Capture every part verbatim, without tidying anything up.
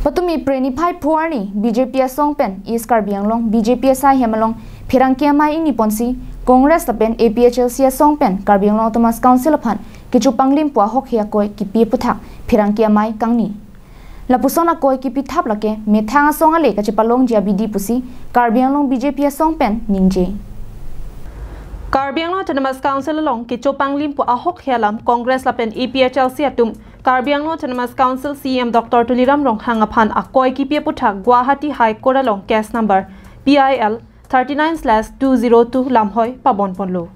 Patumi Phre niphai pho arni B J P asong pen East Karbi Anglong B J P asai hem along pherangke amei ingni ponsi Congress lapen A P H L C asong pen Karbi Anglong Autonomous Council aphan kechopanglim pu ahokhe akoi kipi aputhak pherangke amei kangni. Lapuson akoi kipithap lake methang asong ale kachepalongji abidi pusi Karbi Anglong B J P asong pen ningje. Karbi Anglong Autonomous Council along kechopanglim pu ahokhe alam Congress lapen A P H L C atum Karbi Anglong Autonomous Council C E M Doctor Tuliram Ronghang aphan akoi kipi aputhak Guwahati High Court along case number P I L thirty-nine slash two zero two lamhoi pabon ponlo.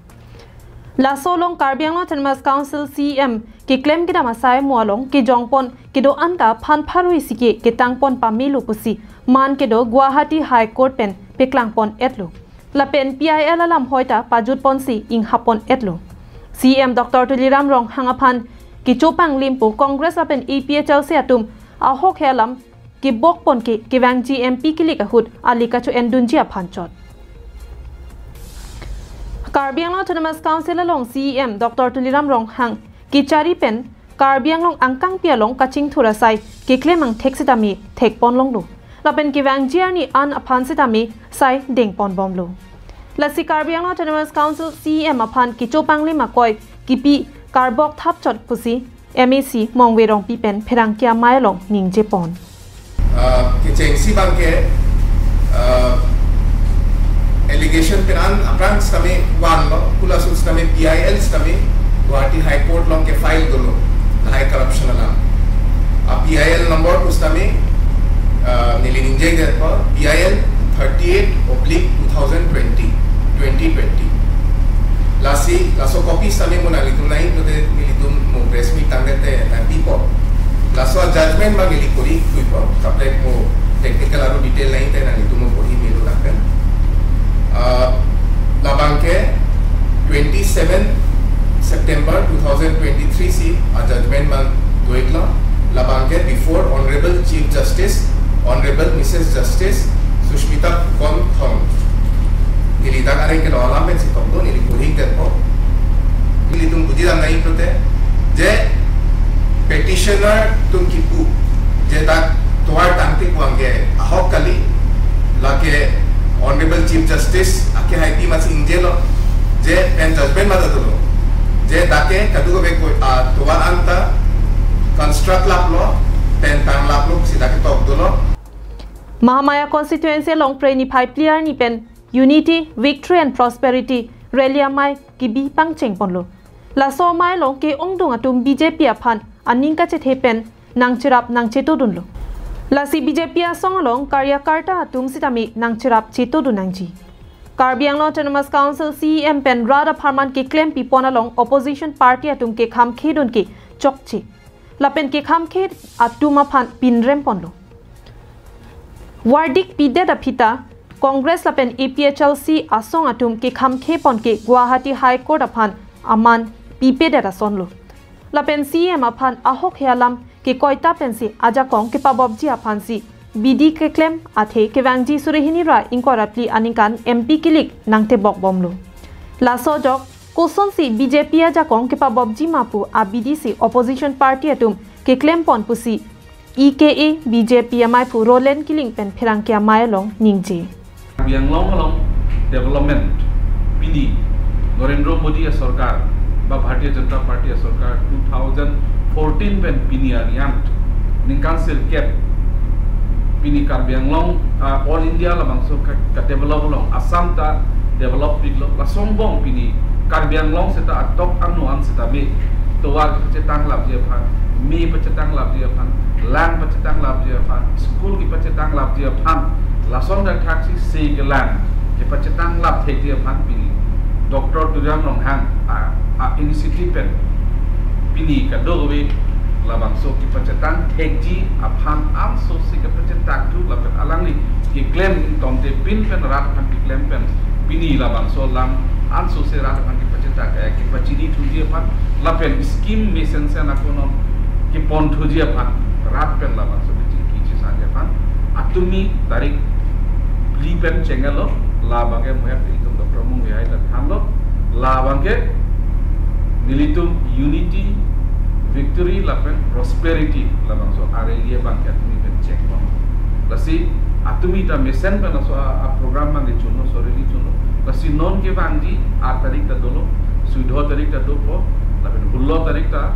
Laso along Karbi Anglong Autonomous Council C E M keklem kedam asai mo along kejongpon kedo anta phan pharo isi ke ketangpon pamelo pusi man kedo Guwahati High Court pen peklangpon etlo. Lapen P I L alamhoi ta pajutponsi inghapon etlo. C E M Doctor Tuliram Ronghang aphan kechopanglim pu Congress lapen A P H L C atum ahokhe alam kebokpon ke kevangji M P kilik ahut ali kacho-endunji aphan chot. Karbi Anglong Autonomous Council along C E M Doctor Tuliram Ronghang kechari pen Karbi Anglong angkangpi along kachingthur asai keklem angthek sitame thekpon longlo. Lapen kevangji arni an aphan sitame sai dengponbomlo. Lasi Karbi Anglong Autonomous Council C E M aphan kechopanglim akoi kipi karbok thap chot pusi M A C Mongve Rongpi pen pherangke amei along ningjepon. Ah, kechengsi abangke, ah, allegation pen an aphrang sitame vanlo, pu laso sitame P I L sitame Guwahati High Court along kefile dolo, lahai corruption alam. Ah, P I L number pu sitame, ah, neli ningjedetpo, P I L thirty-eight oblique two thousand twenty, twenty twenty. Lasi, laso copy sitame mo nanglitum nangji pulote nelitum mo press meet tangdet te nangpipo. Laso judgment abang neli pori thuipo. Kaprek mo technical aru detail nangji te nanglitum mo pori melo lapen. Ah, labangke twenty-seven September two thousand twenty-three si a judgment abang do-iklo. Labangke before Honorable Chief Justice, Honorable Missus Justice Sushmita Phukan Thong. Neli dak areng kelong alam pensi toklo, neli pori-ikdetpo. Nelitum bujidam nangji pulote, je petitioner atum kipu, je dak tovar tangte abangke ahok kali, lake Honorable Chief Justice akehaipi amatsi ingjelo, je pen judgment mata dolo, je dak ke kadokave ko, ah, tovar anta construct laplo, pen tanglaplo, si dak ketok dolo. Mahamaya constituency along Phre niphai phli arni pen Unity, Victory and Prosperity rally amei kebi pangchengponlo. Laso amei along ke-ongdung atum B J P aphan aning kachethe pen nangcherap nangchetodunlo. Lasi B J P asong along karyakarta atum sitame nangcherap chetodun nangji. Karbi Anglong Autonomous Council C E M pen rat apharman keklem pipon along opposition party atum kekhamkhedun ke chokche. Lapen kekhamkhe atum aphan pinremponlo. Verdict pidet aphi ta Congress lapen A P H L C asong atum kekhamkhepon ke Guwahati High Court aphan aman pipedet asonlo. Lapen C E M aphan ahokhe alam kekoita pensi ajakong kepabopji aphansi bidi keklem athe kevangji suri hini ra ingkoi ra phli aningkan M P kilik nangtebokbomlo. Laso ajok kosonsi B J P ajakong kepabopji ma pu abidi si opposition party atum keklempon pusi E K A B J P ameiphu Roland Killing pen pherangke amei along ningje. Karbi Anglong along development pini Narendra Modi asorkar ba Bharatiya Janata Party asorkar two thousand fourteen pen pini arni an ningkan sirkep pini Karbi Anglong, ah, all India labangso ka, ka develop along Assam ta develop piklo, lason angbong pini Karbi Anglong seta atok ano an sitame tovar kepachetang lapji aphan, me pachetang lapji aphan, lang pachetang lapji aphan, school kepachetang lapji aphan, lason dak thaksi se kelang kepachetang lap thekji aphan pini Doctor Tuliram Ronghang a, a initiative pen pini kadokave labangso kepachetang thekji aphan anso si kepachetang thu lapen alangli keklem ingtomte pin pen rat aphan keklem pen pini labangso alam anso si rat aphan kepachetak, eh, kepachini thuji aphan lapen scheme mesen sen akonon kepon thuji aphan rat pen labangso kechingki chesaji aphan atumi tarik phli pen chengelo, labangke muyak itum Doctor Mongve hai ta thanlo, labangke nelitum unity, victory lapen prosperity labangso a rally abangke atumi pen chengpon. Lasi atumi ta mesen pen laso a, a program abang ke chunlo, laso rally chunlo. Lasi non kevangji aat tarik ta dolo, sui do tarik ta dopo, lapen hulo tarik ta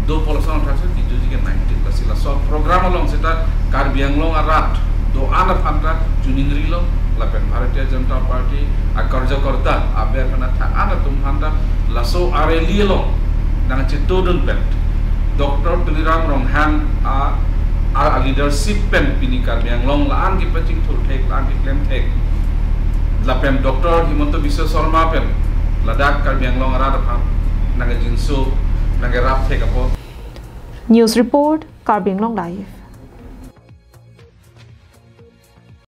dopo, laso thakthak kejuji ke nineteen. Lasi laso program along seta Karbi Anglong arat do-an aphan ta chuningrilo, lapen Bharatiya Janata Party akarjakarta aber pen athak an atum aphan ta laso a rally along nangchetongdun pen Doctor Tuliram Ronghang a, a, a leadership pen pini Karbi Anglong la-an kepachingthur thek, la-an keklem thek, lapen Doctor Himanta Biswa Sarma pen ladak Karbi Anglong arat aphan nangkejinso, nangkerap thek apot. News report, Karbi Anglong Live.